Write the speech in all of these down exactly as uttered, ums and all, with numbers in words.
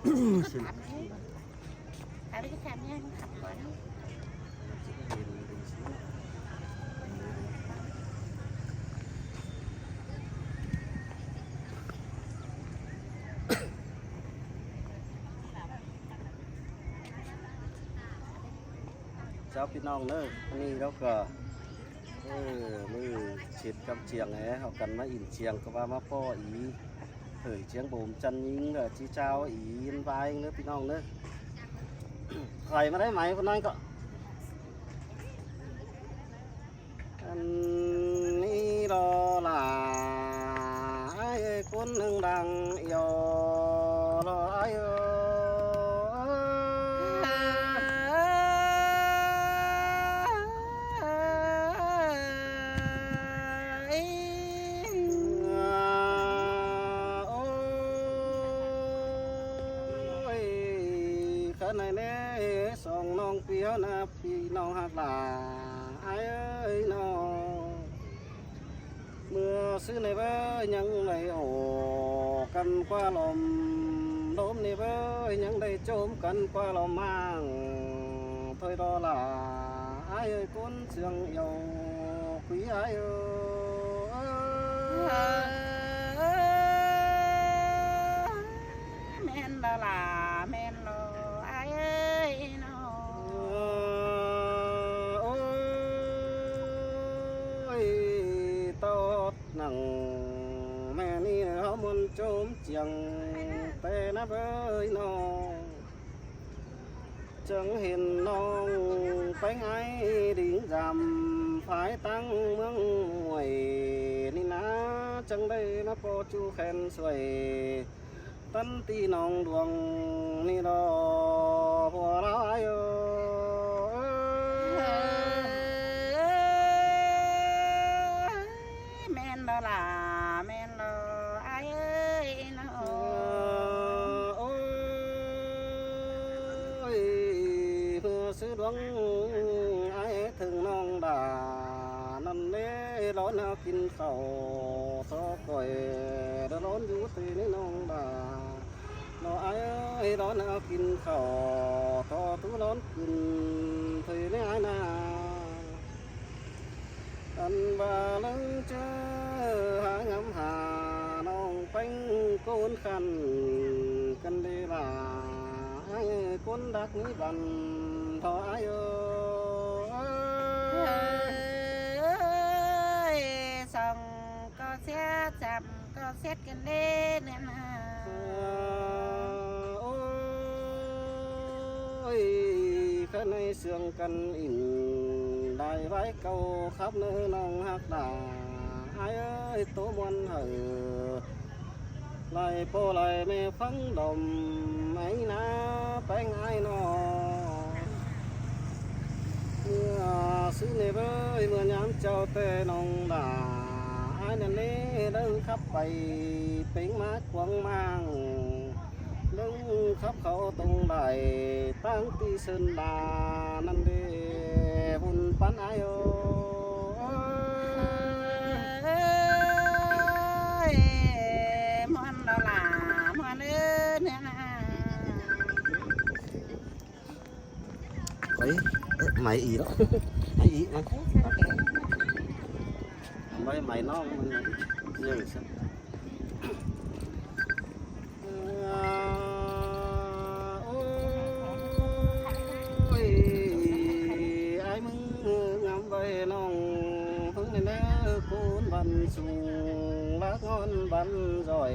Thả đi, thả đi, thả đi. Chao ꞌpi ꞌnọng ꞌnớ, ꞌnị ꞌlẹo ꞌcọ, ơ, ꞌmự ꞌchịt ꞌcắm chiêng é, au căn ꞌmá ỉn chiêng ꞌcọ ꞌva ꞌmá ꞌpọ ꞌí, ꞌhới chiêng bôm chăn ꞌnhính ꞌlẹo ꞌchí chao ꞌí ꞌnhính ꞌvái ꞌnớ ꞌpi ꞌnọng ꞌnớ. Khỏi ꞌmá đảy ꞌmạy ꞌcọ ꞌnọi ꞌcọ. Ăn ꞌnị ꞌló lả ai ơi, ꞌcốn ꞌnưng đang ꞌiêu ꞌló ai ơi. Ôi, khá này nế, song ꞌnọng ꞌpi ꞌnớ, ꞌpi ꞌnọng ꞌhặc lả ai ơi ꞌnọ. ꞌMưa ꞌsứ ꞌnị báu ꞌnhắng đảy ổ căn ꞌquá lom, ꞌlốm ꞌnị báu ꞌnhắng đảy ꞌchốm căn ꞌquá lom ꞌmáng. Thôi ꞌló lả ai ơi, ꞌcốn ꞌsướng ꞌiêu ꞌquí ai ơi. ꞌMen ꞌló lả, ꞌmen ꞌló ai ơi ꞌnọ. Ôi, tót nẳng ꞌmẹ ꞌnị ꞌháu ꞌmuôn ꞌchốm chiêng ꞌtẹ ꞌnớ ꞌvới ꞌnọ. Chắng hên ꞌnọng ꞌpéng ai đin dăm phái ꞌtáng ꞌmướng muối ꞌnị ꞌná, chắng đảy ꞌmá ꞌpo ꞌchu khen suối tắn ti ꞌnọng Đuông ꞌnị ꞌló, ꞌpưa ꞌló ai ơi. ꞌMen ꞌló lả, ꞌmen ꞌló ai ơi ꞌnọ. Ôi, ꞌmưa ꞌsứ Đuông ai ꞌhế ꞌthớng ꞌnọng đa ꞌnặn ꞌnế, lón ꞌnhắng kin khảu ꞌtố khỏi, đa lón dú ꞌtẹ ꞌnị ꞌnọng đa. ꞌLó ai ơi, lón ꞌnhắng kin khảu ꞌtố tú lón kin ꞌtẹ ꞌnị ai ꞌnạ. Ăn ꞌva ꞌlớng ꞌchớ hả ngắm hả ꞌnọng ꞌpéng ꞌcốn khăn căn đê lả ai ơi, ꞌcốn đắc ꞌnị băn ꞌtó ai ơi. Ơi, song ꞌcọ ꞌsét, săm ꞌcọ ꞌsét căn đê ꞌnị ꞌnạ. Ôi, khá này ꞌsướng căn ỉn đảy ꞌvái cáu khắp ꞌnớ ꞌnọng ꞌhặc lả ai ơi, ꞌtố ꞌmuôn hảư lai ꞌpo lai ꞌmẹ ꞌphắng đom ai ꞌnạ ꞌpéng ai ꞌnọ. ꞌMưa ꞌsứ ꞌnị báu, ꞌmưa ꞌnhám ꞌchạu ꞌtẹ ꞌnọng đa ai ꞌnặn ꞌnế, ꞌlớng khắp pay ꞌpéng ꞌmá cuông ꞌmáng, ꞌlớng khắp khảu tông đảy ꞌtáng ti Sơn La ꞌnặn đê, ꞌhụn pắn ai ơi. Ơi, ꞌmuôn ꞌló lả, ꞌmuôn ơi ꞌnị ꞌnạ. Ơi, ơ, máy ꞌí đó. Máy ꞌí mà. Máy, máy nó, nó nhảy sao? Ôi, ai ꞌmứng ngắm ꞌvạy ꞌnọng ꞌhướng ꞌnị ꞌnớ, ꞌcốn băn sung lác ꞌngón băn doi.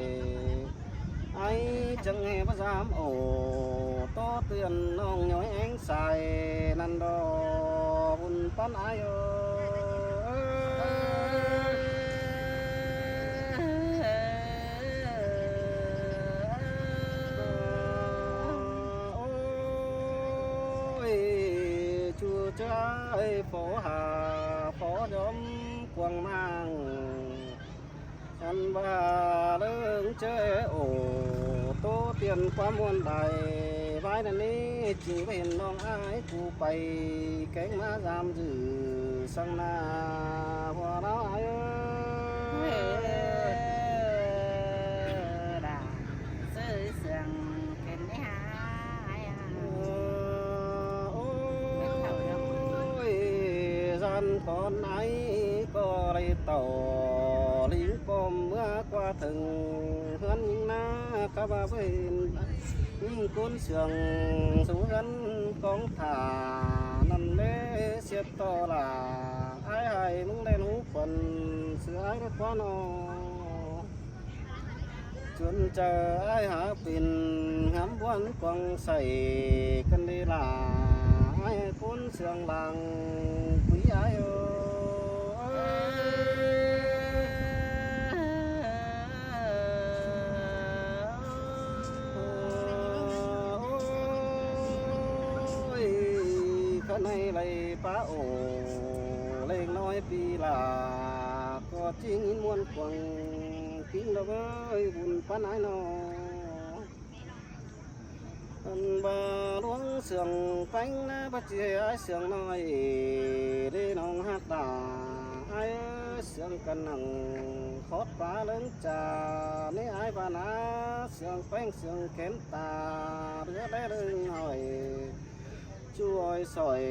Ai chắng ꞌhế báu dám ổ, ꞌtố ꞌtươn ꞌnọng ꞌnhói ꞌéng sai ꞌnặn đo, ꞌhụn pắn ai ơi. Ôi, ꞌchua ꞌchớ ai phó hà, phó nhóm cuông ꞌmáng. Ăn ꞌva ꞌlớng ꞌchớ ổ, ꞌtố tiên ꞌquám ꞌmuôn đảy ꞌvái ꞌnặn ꞌnị, ꞌchí báu hên ꞌnọng ai cu pay kéng ꞌmá dăm dử săng ꞌnạ, ꞌpưa ꞌló ai ơi. Đa, ꞌsứ ꞌsướng kên ꞌnị Tón ải ꞌcọ đảy tảu lính ꞌcọ ꞌmứa ꞌquá thưng ꞌhướn ꞌnhính ꞌná cá ba ꞌvới ꞌnhính ꞌcốn sương sú ꞌhướn cóng thả ꞌnặn ꞌlế ꞌsịt ꞌto lả. Ải ꞌhại ꞌmứng ꞌlen hú khuôn ꞌsứ ải đảy ꞌquá ꞌnọ. Chuôn chaư ải hák pên ngắm ꞌmuôn quăng sảy căn đi lả ải ꞌcốn sương lăng quí ải ơ. Ôi, khá ꞌnị đảy pá ổ ꞌlẹng ꞌnọi pi lả ꞌcọ ꞌchí ꞌnghín ꞌmuôn quăng kính đaư ꞌvới bun ꞌpắn ải ꞌnọ. Ăn ba ꞌluống sương ꞌpéng ꞌná báu ꞌchí ải sương ꞌnọi ꞌlế ꞌnọng ꞌhặc đa. Ải ơ, sương căn nẳng khót pá ꞌlớng cha ꞌnị ải ba ꞌná sương ꞌpéng sương kén ta ꞌlứa đé ꞌlớng hỏi. Chu ôi sỏi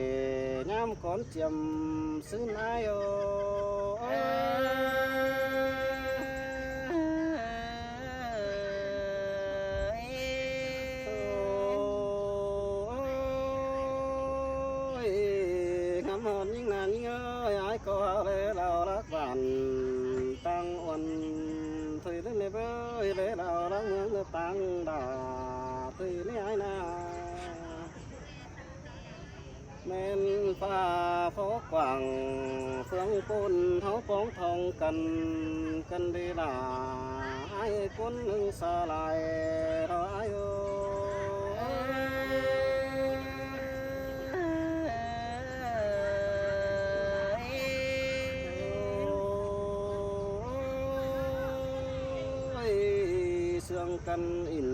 ꞌnhám cón chiêm ꞌsứn ải ơ. Ôi, ngắm hòn ꞌnhính nả ꞌnhính ơi, ải ꞌcọ hao ꞌlế ꞌlẹo lắc bản tăng uôn. Thuê ꞌlế ꞌnị ꞌvới ꞌlế ꞌlẹo lắc ꞌmướng ꞌlế tăng đa thuê ꞌnị ải ꞌná. ꞌMen ꞌphạ phó quảng ꞌphướng ꞌpôn ꞌháu póng thong căn, căn đi lả ải ꞌcốn ꞌnưng sa lai ꞌló ải ơ. Ôi, sương căn ỉn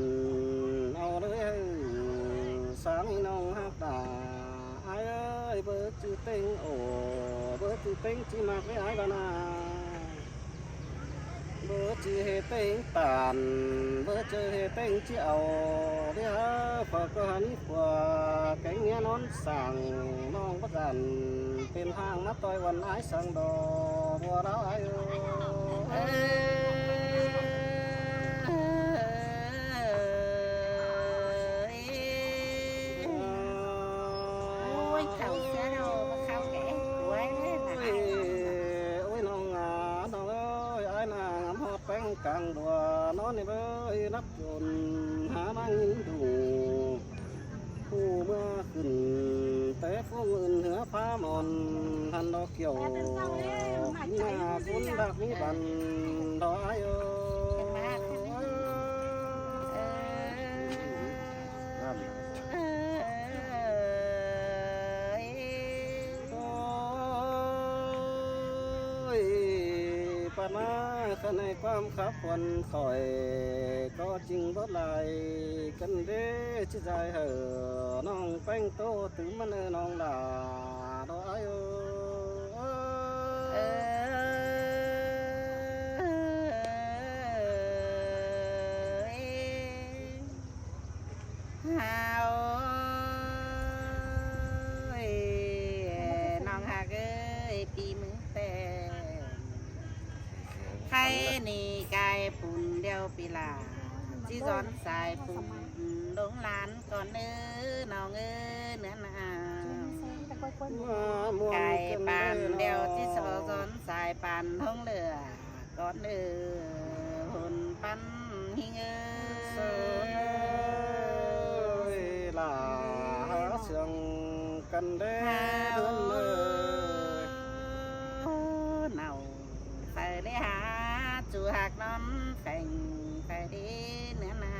au ꞌlới sáng ꞌnọng ꞌhặc đa. Ải ơi, báu ꞌchư ꞌtếng ổ, báu ꞌchư ꞌtếng ꞌchí ꞌmặc ꞌlới ải ba ꞌná. Báu ꞌchư ꞌhế ꞌtếng tản, báu ꞌchư ꞌhế ꞌtếng ꞌchí au. ꞌLới hák phả ꞌcọ hả ꞌnị phua kéng ꞌnhá ꞌnón sảng ꞌnọng báu dản pên ꞌháng ꞌmá ꞌtoi uôn ải săng đo bua đáo ải ơ. Ôi, khảu sia đâu, khảu kẻ. Ôi, ôi, ꞌnọng à, ꞌnọng ơi, ải ꞌná ngắm ꞌhọt ꞌpéng cang đua ꞌnón ꞌnị ꞌvới nắp chôn há ꞌmá ꞌnghín đu. Hú ꞌmứa khửn té ꞌphú ứn hứa phá mòn hăn đo kiẻo. ꞌMí ꞌná cún đắc ꞌmí băn đo ải ơ. Ôi, ꞌpắn ꞌmá khá ꞌnị ꞌquám khắp khuôn khỏi ꞌcọ ꞌchính bớt lai căn đế ꞌchí dai hảư ꞌnọng ꞌpéng ꞌtố tứm ꞌmắn ơ ꞌnọng lả đo ải ơ. Hao ơi, ꞌnọng ꞌhặc ơi, ꞌpi ꞌmứng ꞌtẹ. Khay ꞌnị cai pun điêu pi lả, ꞌchí dón sai pun ꞌlống lan con ơ, ꞌnọng ơ, ꞌnứa ꞌnạ. Cai păn điêu ꞌchí so dón sai păn ꞌlống lửa. Con ơ, hôn ꞌpắn ꞌhính ơ. Ơi, lả há sương căn đé hao ơn ơi. Nảu phải lễ há, chu hạc non phèng phải đi nữa nào.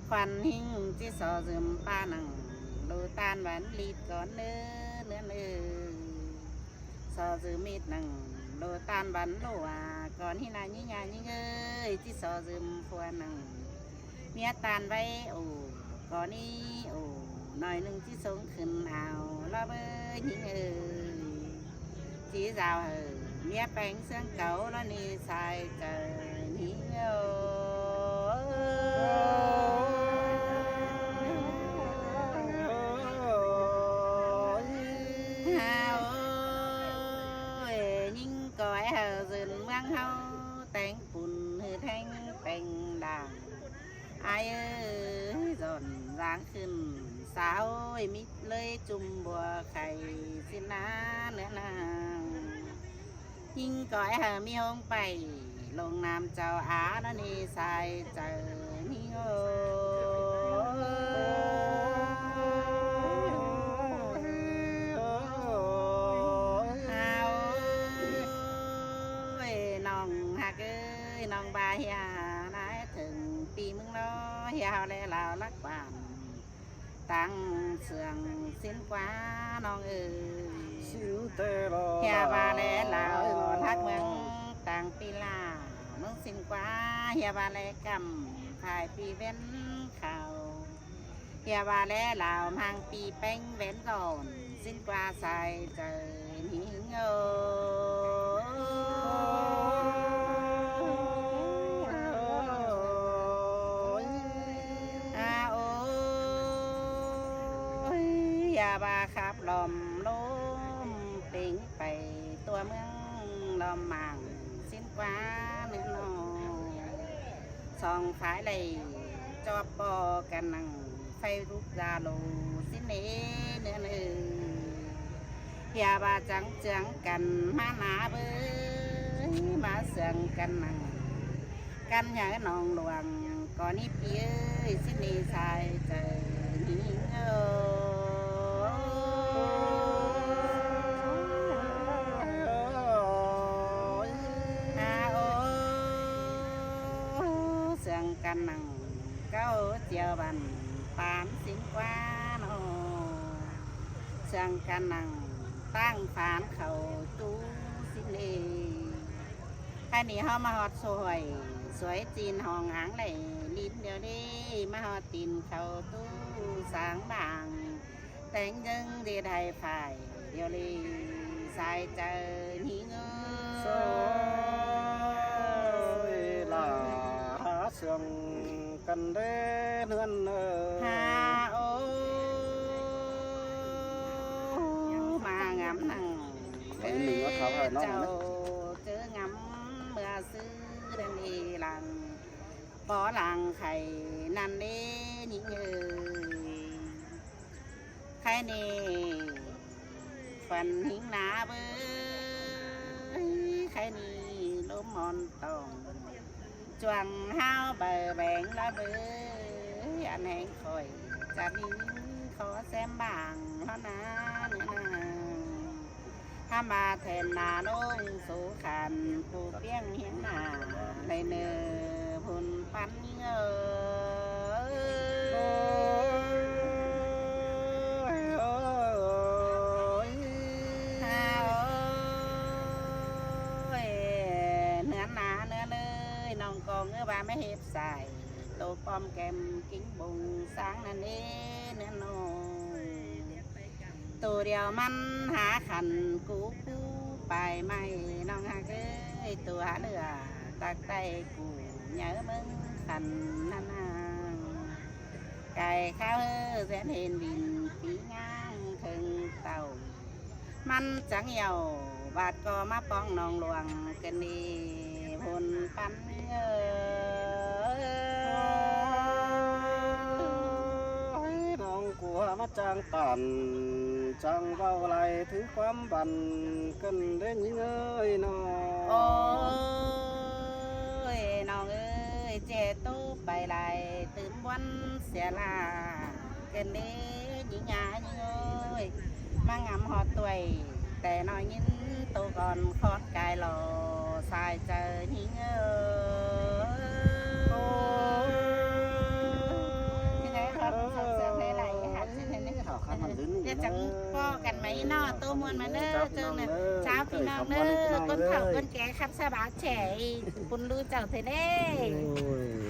Khoan ꞌhính ꞌchí so dùm ꞌpa nẳng, lô tan bắn lịt con ơ, nữa ơ. So dư mít nẳng, lô tan bắn lô à, con ꞌhí na nhí nhà nhí ơi, ꞌchí so dư phua nẳng. Mía tan váy ổ, con ꞌhí ổ, nói ꞌnưng ꞌchí sống khửn ảo, lo bơ nhí ơi. ꞌChí dao hở, mía péng xương cáu, lo ni sai cờ nhí ơi. Hao ꞌHáu téng pun ꞌhứ théng peng đảng. Ai ơi, dọn dáng khửn, sáo ơi, mít ꞌlới ꞌchum bua khay ꞌsịn ꞌná ꞌnớ ꞌnáng. ꞌHính cói hảư ꞌmí ꞌhống pay, lông nam châu Á ꞌnớ ꞌnị sai chaư ꞌhính ơi. Hao ơi, ꞌnọng ꞌhặc ơi, ꞌnọng ꞌva ꞌhia ꞌnái thửng ꞌpi ꞌmướng ꞌló, ꞌhia hao ꞌlé Lào lắc bản ꞌtáng sương ꞌsịn ꞌquá ꞌnọng ơi. ꞌSịn ꞌtẹ ꞌló ꞌhia ꞌva ꞌlé Lào lắc ꞌmướng ꞌtáng ꞌpi ꞌlạ ꞌmướng ꞌsịn ꞌquá, ꞌhia ꞌva ꞌlé ꞌcắm phải ꞌpi ꞌvến khảu. ꞌHia ꞌva ꞌlé Lào ꞌmáng ꞌpi ꞌpéng ꞌvến dọn ꞌsịn ꞌquá sai chaư ꞌnị ꞌhính ơi. À ơi, ꞌhia ꞌva khắp lom lôm pính pay tua ꞌmướng lom mảng ꞌsịn ꞌquá ꞌnớ ꞌnọ. Song phái đảy ꞌchọ ꞌpo căn nẳng Facebook Zalo ꞌsịn ꞌnớ ꞌnớ. ꞌHia ꞌva chắng chướng căn ꞌmá ná bới, ꞌmá sương căn nẳng căn nháư ꞌnọng luông ꞌcọ ꞌnị ꞌpi ơi, ꞌsịn ꞌnị sai chaư ꞌnị ơi. À ơi, sương căn nẳng cáu chiêu bản pán ꞌsịn ꞌquá ꞌnọ. Sương căn nẳng ꞌtáng phán khảu ꞌtú ꞌsịn ꞌnị. Khay ꞌnị ꞌháu ꞌmá ꞌhọt sổ ꞌsuối ꞌchin hong áng đảy ꞌlịn điêu đi, ꞌmá ꞌhọt tin khảu ꞌtú sáng bảng téng ꞌdớng đi đảy phải điêu đi sai chaư ꞌnị ơi. ꞌSới ꞌlạ hák sương căn đé ꞌnướn ơi. Hao ơi, ꞌmá ngắm nẳng ơi, chảu ꞌchớ ngắm ꞌmưa ꞌsứ đen đi lăng bó lăng khay ꞌnặn đế ꞌnị ơi. Khay ꞌnị khuôn ꞌhính ná bới, khay ꞌnị ꞌlốm mon tỏng chuang ꞌháo báu beng ꞌló bới, ăn ꞌhéng khỏi chả ꞌnị khó ꞌsém bảng ꞌhó ná ꞌnớ ꞌnáng. Hák ꞌmá then ná ꞌlống số khăn phủ piếng hiến nả lay nơ phun pắn ơi. Ôi, ôi, ꞌnứa ná ꞌnứa ꞌlới, ꞌnọng ꞌcọ ꞌngớ ꞌva ꞌmá hếp sai tô pom kem kính bùng sáng ꞌnặn ế ꞌnứa ꞌnọ. Tô điêu ꞌmắn hák khăn cú cú pay ꞌmạy ꞌnọng ꞌhặc ơi, tô hák lửa tặc tay cú nháư ꞌmớng khăn ꞌnặn ꞌnáng. Cai kháo ꞌhứ ꞌdến hên đin pí ꞌngang khơng tảu. ꞌMắn chắng yảu ꞌvạt ꞌcọ ꞌmá ꞌpóng ꞌnọng luông kơn đi phun pắn ơi. Ôi, ꞌnọng ꞌcọ ꞌmá chắng tản chắng ꞌvạu lai thứ ꞌquám băn kơn đế ꞌnhính ơi ꞌnọ. Ôi, ꞌnọng ơi, ꞌchẹ ꞌtố pay lai tứm ꞌvắn sia ꞌla kơn đế ꞌnhính ꞌnhá ꞌnhính ơi. ꞌMá ngắm ꞌhọt ꞌtoi té ꞌnọi ꞌnghín tô con khót cai lo sai chaư ꞌnhính ơi. Ôi, ꞌchí ꞌnhá ꞌhọt sương sương thế lai hạt chứ thế này. Hảo khăn hẳn dứng ꞌnị. Chắng ꞌnớ. ꞌPo căn ꞌmá ꞌnị ꞌnọ, tô muôn ꞌmá ꞌnớ, chắng ꞌnớ. Cháo ꞌpi ꞌnọng ꞌnớ, ꞌcốn thảu ꞌcốn ké khắp sa bá ꞌchẹ, phun ꞌlú chảu thế này. Ôi.